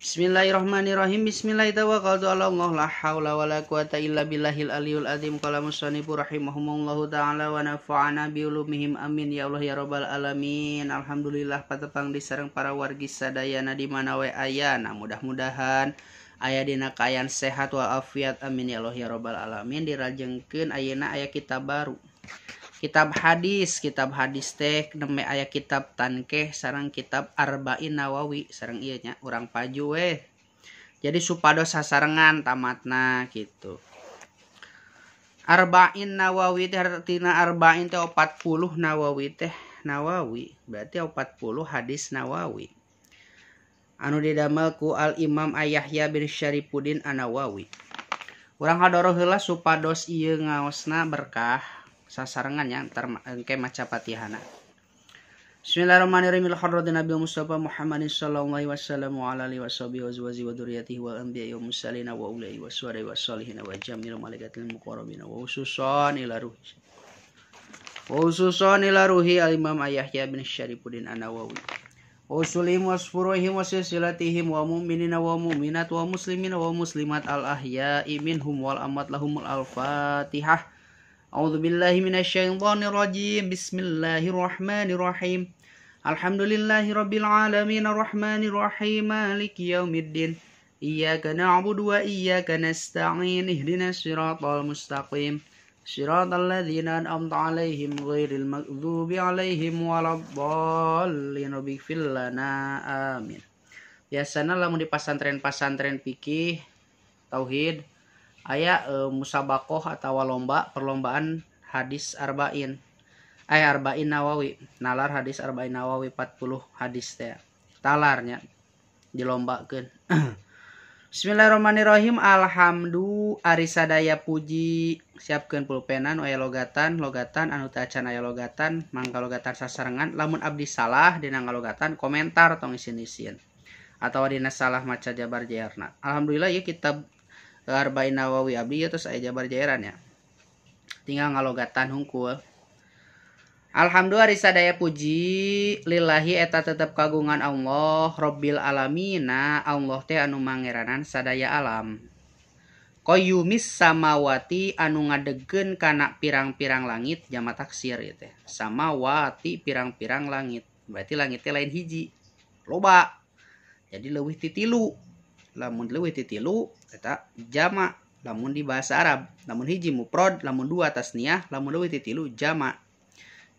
Bismillahirrahmanirrahim. Bismillahirrahmanirrahim. Ala Allah la haula wala quwata illa billahil aliyul azim. Qala musannifu rahimahumullahu taala wa nafa'ana bi ulumihim amin ya Allah ya rabbal alamin. Alhamdulillah patepang di sareng para wargi sadayana di mana we aya. Nah, mudah-mudahan aya dina kaayaan sehat wal afiat amin ya Allah ya rabbal alamin. Dirajengkeun ayeuna aya kitab baru. Kitab hadis teh nembe aya kitab Tankeh sareng kitab Arba'in Nawawi sareng ieu nya urang paju we. Jadi supados sasarengan tamatna gitu. Arba'in Nawawi teh artina arba'in teh 40 Nawawi teh Nawawi berarti 40 hadis Nawawi. Anu didamel ku Al Imam Yahya bin Syarifuddin An-Nawawi. Urang hadoro heula supados ieu ngaosna berkah. Sasarengan ya ntar engke maca Fatihana. Bismillahirrahmanirrahim. Hadratin Nabi Mustafa Muhammadin sallallahu alaihi wasallam wa ala alihi washabihi wa azwajihi wa dzurriyyatihi wal anbiya'i wal mursalin wa ulai wa suwari wa sholihin wa jamil malaikatil muqarrabin wa khususan ila ruhi. Wa khususan ila ruhi al Imam Yahya bin Syarifuddin An-Nawawi. Wa usulihim wa furuhihim wa silsilatihim wa mu'minina wa mu'minat wa muslimina wa muslimat al ahya'i minhum wal amwat lahumul al-Fatihah. A'udzu billahi minasyaitonir rajim. Bismillahirrahmanirrahim. Alhamdulillahirabbil alamin arrahmanir rahim maliki yaumiddin. Iyyaka na'budu wa iyyaka nasta'in. Ihdinas siratal mustaqim. Siratal ladzina an'amta 'alaihim ghairil maghdubi 'alaihim waladdallin. Rabbighfir lana amin. Biasana lamun di pasantren-pasantren fikih tauhid aya musabakoh atau lomba perlombaan hadis arba'in. Arba'in Nawawi, nalar hadis arba'in Nawawi 40 hadis teh. Talarnya dilombakeun. Bismillahirrahmanirrahim. Alhamdu ari sadaya puji. Siapkeun pulpenan aya logatan, logatan anu teu acan aya logatan, mangga logatan sasarengan. Lamun abdi salah dina ngalogatan komentar tong isin-isin. Atawa dina salah maca jabar jairna. Alhamdulillah ieu kitab Arba'in Nawawi abdi ya terus aya jabar jairan ya. Tinggal ngalogatan hungkul. Alhamdulillah ari sadaya puji lillahi eta tetep kagungan Allah Rabbil alamina. Allah teh anu mangeranan sadaya alam. Qayyumis samawati anu ngadegkeun kana pirang-pirang langit jama taksir ieu teh. Samawati pirang-pirang langit. Berarti langit teh lain hiji. Loba. Jadi leuwih ti tilu. Lamun leuwih ti tilu eta jama lamun di bahasa Arab, lamun hiji mufrad, lamun dua tasniah, lamun leuwih ti tilu jama.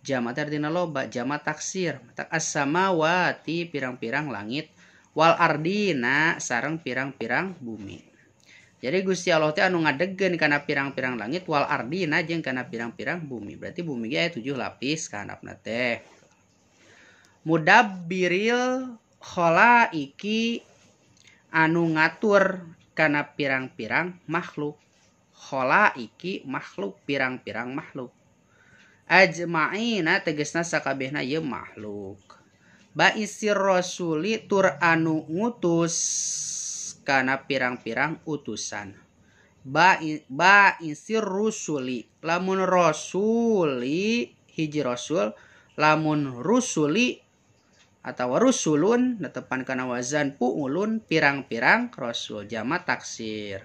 Jama teh artina loba, jama taksir. Tak as-samawati pirang-pirang langit wal ardina sareng pirang-pirang bumi. Jadi Gusti Allah teh anu ngadegkeun kana pirang-pirang langit wal ardina jeung kana pirang-pirang bumi. Berarti bumi ge aya 7 lapis kahandapna teh. Mudabbiril khalaiki anu ngatur kana pirang-pirang makhluk. Khalaiki makhluk, pirang-pirang makhluk. Ajma'ina tegesna sakabehna ieu makhluk. Ba'isir rasuli tur anu ngutus kana pirang-pirang utusan. Ba'isir rusuli lamun rasuli hiji rasul, lamun rusuli atawa rusulun netepan kana wazan puulun pirang-pirang rasul jama taksir.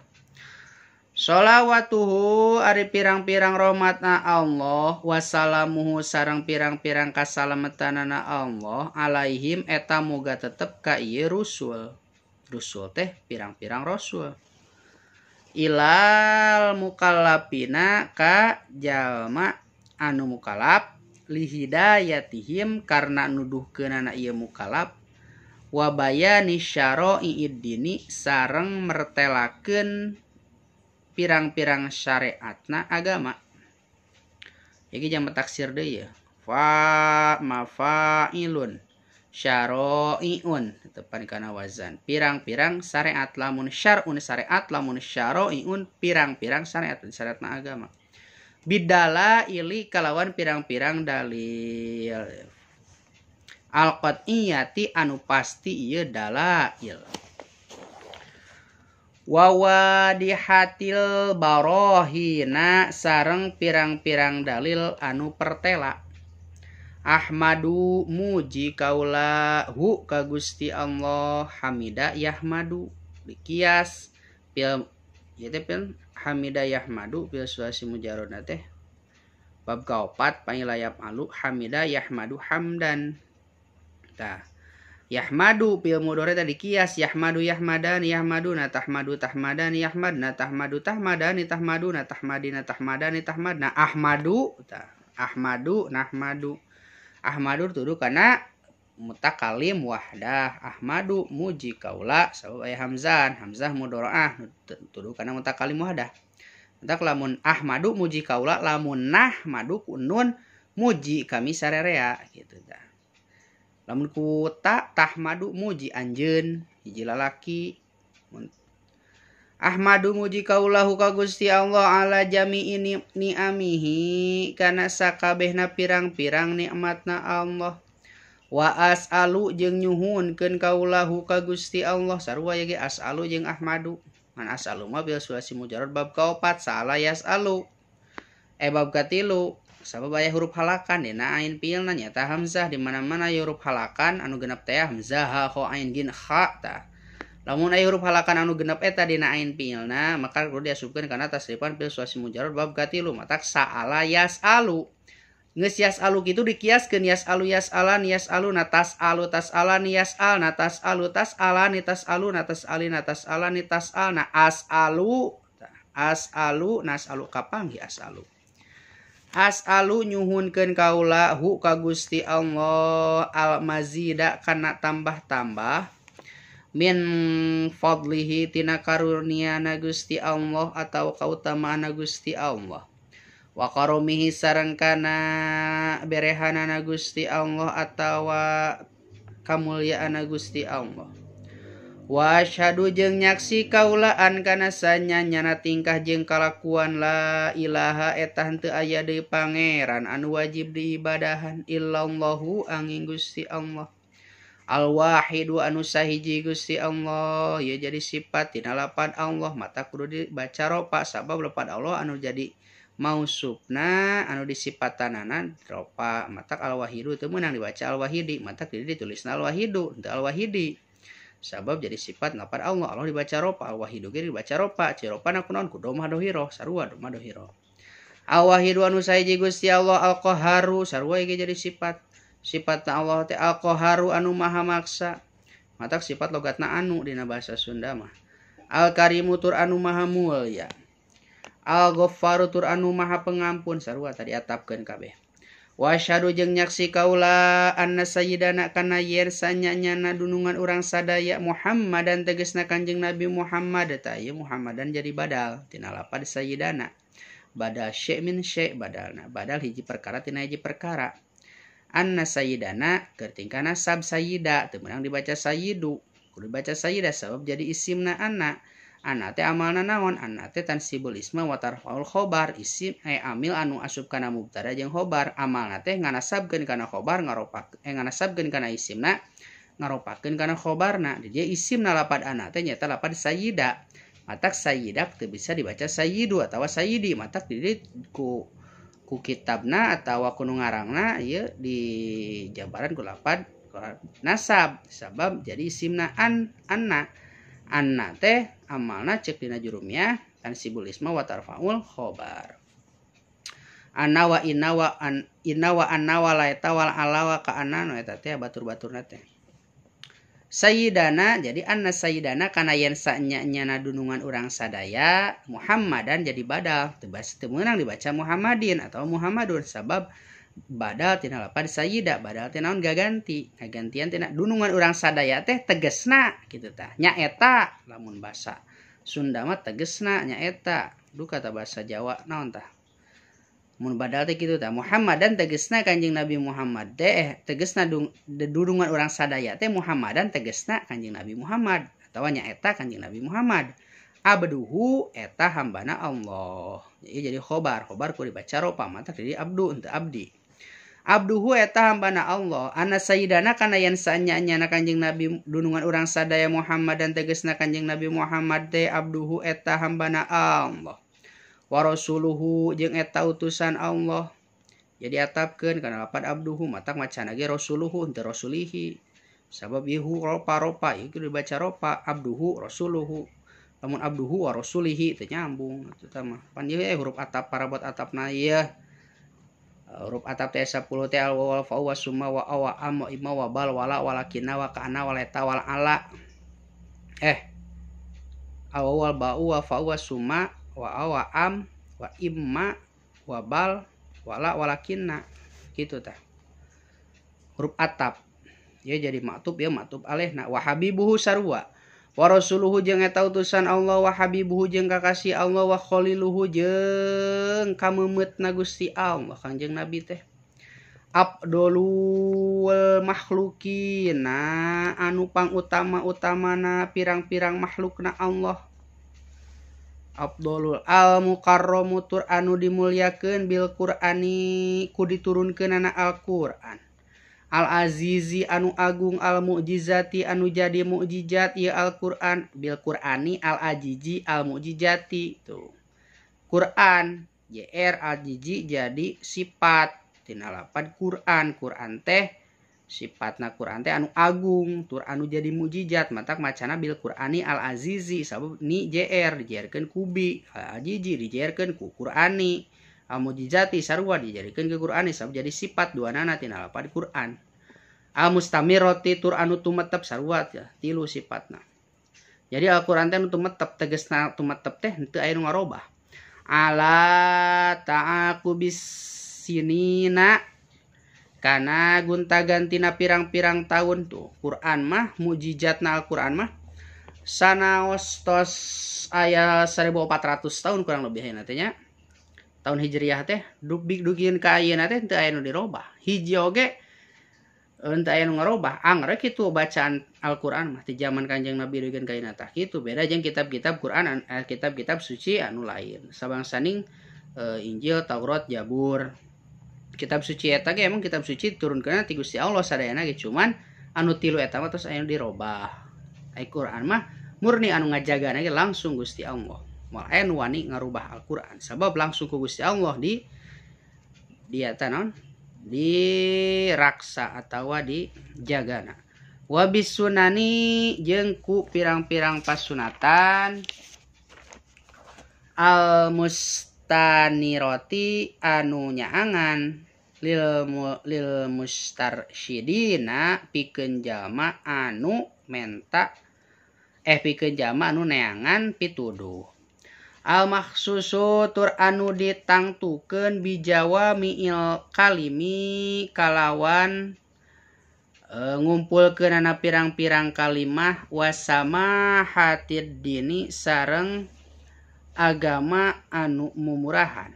Sholawatuhu ari pirang-pirang rahmatna Allah wassalamuhu sareng pirang-pirang kasalametanana Allah alaihim eta moga tetep ka ieu rusul. Rusul teh pirang-pirang rasul. Ilal mukallafina ka jalma anu mukallaf lihidayatihim karena nuduhkeunana ieu mukallaf wa bayani syara'iid dini sareng mertelakeun pirang-pirang syariatna agama. Iki jam taksir deui ya. Fa mafailun syara'iun tepan kana wazan pirang-pirang syariat lamun syar'un syariat lamun syara'iun pirang-pirang syariat syariatna agama. Bidala ili kalawan pirang-pirang dalil al-qat'iyati anu pasti ieu dalail. Wawadihatil barohina sareng pirang-pirang dalil anu pertela. Ahmadu muji kaula hu ka Gusti Allah hamida yahmadu dikias pil ieu teh pil hamida yahmadu pil sulasi mujarrodna teh bab kaopat pangilayap alu hamida yahmadu hamdan tah yahmadu pil mudhari tadi kias yahmadu yahmadan yahmaduna tahmadu tahmadan yahmadna tahmadu tahmadani tahmaduna tahmadina tahmadani tahmadna ahmadu tah ahmadu nahmadu ahmadu tuduh kana mutakalim wahdah ahmadu muji kaula sabab aya hamzan hamzah mudharaah tuduh kana mutakalim wahdah entak lamun ahmadu muji kaula lamun nahmadu ku nun muji kami sarerea kitu tah lamun ku ta tahmadu muji anjeun hiji lalaki. Ahmadu muji kaulahu ka Gusti Allah ala jami'i ni'amihi kana sakabehna pirang-pirang nikmatna Allah. Wa as'alu jeung nyuhunkeun kaulahu ka Gusti Allah sarua ye ge as'alu jeung ahmadu. Man as'alu mah bil sulasi mujarrad bab kaopat saala yas'alu. Bab katilu sabab aya huruf halakan dina ain fiilna nyaeta hamzah di mana-mana aya huruf halakan anu genep teh hamzah ha kha ain gin kha tah. Lamun aya huruf halakan anu genep eta dina ain fiilna maka kudu diasupkeun kana tasrifan fi'il sulasi mujarrad bab katilu matak sa'ala yas'alu. Geus yas'alu kitu dikiaskeun yas'alu yas'alan yas'aluna tas'alu tas'alan yas'alna tas'alu tas'alani tas'aluna tas'alina tas'alani tas'alna as'alu as'alu nas'alu kapanggih as'alu. As'alu nyuhunkeun kaula hu ka Gusti Allah al-mazida kana tambah-tambah min fadlihi tina karuniana Gusti Allah atau kautamaana Gusti Allah wa karomihi sareng kana berehanana Gusti Allah atawa kamulyaanna Gusti Allah. Wa asyhadu jeung nyaksi kaulaan kana sanyanyana tingkah jeung kalakuan la ilaha eta henteu aya deui pangeran anu wajib diibadahan illallahu angin Gusti Allah. Al-wahidu anu sahiji Gusti Allah ya jadi sifat tina lapan Allah mata kudu dibaca ropa sabab lapan Allah anu jadi mausufna anu disipatanana ropa matak al-wahidu teu meunang dibaca al-wahidi matak jadi ditulisna al-wahidu henteu al-wahidi sabab jadi sifat lapan Allah Allah dibaca ropa al-wahidu ge dibaca ropa ciropana kunaon ku domah dohiro sarua domah dohiro. Al-wahidu anu sahiji Gusti Allah al-qahharu sarua ge jadi sifat sifatna Allah teh al-qahharu anu maha maksa matak sifat logatna anu dina bahasa Sunda mah. Al-karimu tur anu maha mulya al-ghaffaru tur anu maha pengampun sarua tadi atapkeun kabeh. Wa asyhadu jeung nyaksi kaula anna sayyidana kana yen sanyanyana dunungan urang sadaya Muhammadan tegasna Kanjeng Nabi Muhammad eta ieu Muhammadan jadi badal tina lapad sayyidana badal syai' min syai' badalna badal hiji perkara tina hiji perkara. Anna sayyidana keur tingkah nasab sayyida teu meunang dibaca sayyidu kudu dibaca sayyida sabab jadi isimna anna. Anna teh amalna naon? Anna teh tansibul isma wa tarfaul khobar isim amil anu asup kana mubtada jeung khobar amalna teh nganasabkeun kana khobar ngaropak nganasabkeun kana isimna ngaropakeun kana khobarna. Di dieu isimna lapad anna teh nyaeta lapad sayyida matak sayyida teu bisa dibaca sayyidu atawa sayyidi matak di dieu ku kitabna atawa ku nu ngarangna ieu di jabaran ku lapad nasab sabab jadi isimna an anna. Anna teh amalna cek dina jurumiyah tansibul isma wa tarfaul khobar. Anna wa inna wa an inna wa anna wa la eta wal ala wa ka anna nu eta teh batur-baturna teh. Sayyidana jadi anna sayyidana kana yen sanyanyana dunungan urang sadaya Muhammadan jadi badal teu meunang dibaca Muhammadin atau Muhammadun sabab badal tina lapad sayyida badal teh naon gaganti gagantian tina dunungan urang sadaya teh tegesna kitu tah nyaeta lamun basa Sunda mah tegesna nyaeta duka kata bahasa Jawa naon tah mun badal teh kitu tah Muhammadan tegesna Kanjeng Nabi Muhammad teh tegesna dunungan urang sadaya teh Muhammadan tegesna Kanjeng Nabi Muhammad atawa nyaeta Kanjeng Nabi Muhammad abduhu eta hambana Allah jadi khobar khobar kudu dibaca ropa mata jadi abdu henteu abdi. Abduhu eta hambana Allah anna sayyidana kana yen sanyanyana Kanjeng Nabi dunungan urang sadaya Muhammad dan tegesna Kanjeng Nabi Muhammad teh abduhu eta hambana Allah wa rasuluhu jeung eta utusan Allah. Jadi atapkeun kana lapad abduhu matak macana ge rasuluhu henteu rasulihi. Sabab ieu hu ropa-ropa ieu kudu dibaca ropa abduhu rasuluhu. Lamun abduhu wa rasulihi teu nyambung eta mah. Pan ieu huruf atap parabot atapna ieu. Huruf atap teh 10 teh al waw fa wa summa wa awa am wa imma wa bal wala walakina wa kana waleta wal ala. Al waw ba wa fa wa summa wa awa am wa imma wa bal wala walakinna gitu tah. Huruf atap. Ya jadi maktub ya maktub alaihna wa habibuhu sarwa. Wa rasuluhu jeung eta utusan Allah wa habibuhu jeung kakasih Allah wa khaliluhu jeung kameumeutna Gusti Allah Kangjeng Nabi teh. Abdolul makhlukina anu pangutama-utamana pirang-pirang makhlukna Allah. Abdolul al mukarramu tur anu dimulyakeun bil Qur'ani ku diturunkeunana Al-Qur'an. Al azizi anu agung al mukjizati anu jadi mukjizat ieu Al-Qur'an bil Qur'ani al azizi al mukjizati tuh. Qur'an JR azizi jadi sifat tina lapad Qur'an. Qur'an teh sifatna Qur'an teh anu agung tur anu jadi mukjizat matak macana bil Qur'ani al azizi sabab ni JR dijerkeun ku bi al azizi dijerkeun ku Qur'ani al mukjizati sarua dijadikeun ke Qur'ani sabab jadi sifat duanana tina lapad Qur'an. Al mustamirati tur anu tumetep sarua ya, tilu sifatna. Jadi Al-Qur'an teh anu tumetep tegasna tumetep teh henteu aya nu ngarobah. Ala ta'aqubis sinina kana gonta-gantina pirang-pirang tahun tuh Quran mah mukjizatna Al-Qur'an mah sanaos tos aya 1400 tahun kurang lebih ayeuna teh nya. Tahun Hijriah teh dugikeun ka ayeuna teh teu aya nu dirobah. Hiji oge henteu aya nu ngarobah. Angger kitu bacaan Al-Qur'an mah ti zaman Kanjeng Nabi dugikeun ka ayeuna tah kitu beda jeung kitab-kitab Quran kitab-kitab suci anu lain. Sabangsaning Injil, Taurat, Jabur. Kitab suci eta ge emang kitab suci turunkeunna ti Gusti Allah sadayana ge cuman anu tilu eta mah tos aya nu dirobah. Ai Quran mah murni anu ngajagana ge langsung Gusti Allah. Moal aya nu wani ngarubah Al-Qur'an sabab langsung ku Gusti Allah di eta naon diraksa atawa dijagana. Wa bisunani jeung ku pirang-pirang pasunatan al mustaniroti anu nyaangan lil mustarsyidina pikeun jalma anu menta pikeun jalma anu neangan pituduh. Al makhsusu tur anu ditangtukeun bijawa miil kalimi kalawan ngumpulkeunana pirang-pirang kalimah wasama hatid dini sareng agama anu mumurahan.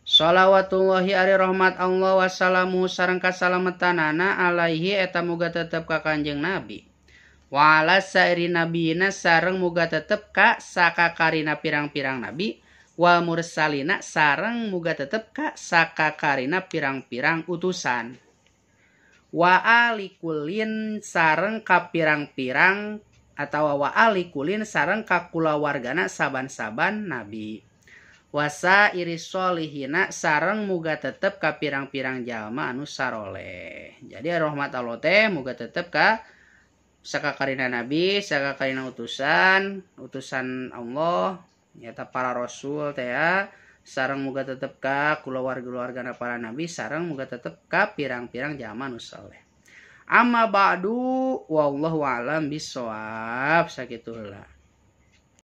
Shalawatullahi ari rahmat Allah wassalamu sareng kasalamatanana alaihi eta muga tetep ka Kanjeng Nabi. Wa ala sairi nabiyina sareng muga tetep ka sakakarina pirang-pirang nabi wal mursalina sareng muga tetep ka sakakarina pirang-pirang utusan. Wa alikulin sareng ka pirang-pirang atawa wa alikulin sareng ka kulawargana saban-saban nabi. Wasa iris solihina sareng muga tetep ka pirang-pirang jalma anu saroleh. Jadi rahmat Allah teh muga tetep ka sakakarina nabi, sakakarina utusan, utusan Allah, nyata para rasul teh ya, sareng muga tetep ka kulawarga-keluargana para nabi, sareng muga tetep ka pirang-pirang jalma anu saleh. Amma ba'du wallahu a'lam bissawab. Sakitu heula.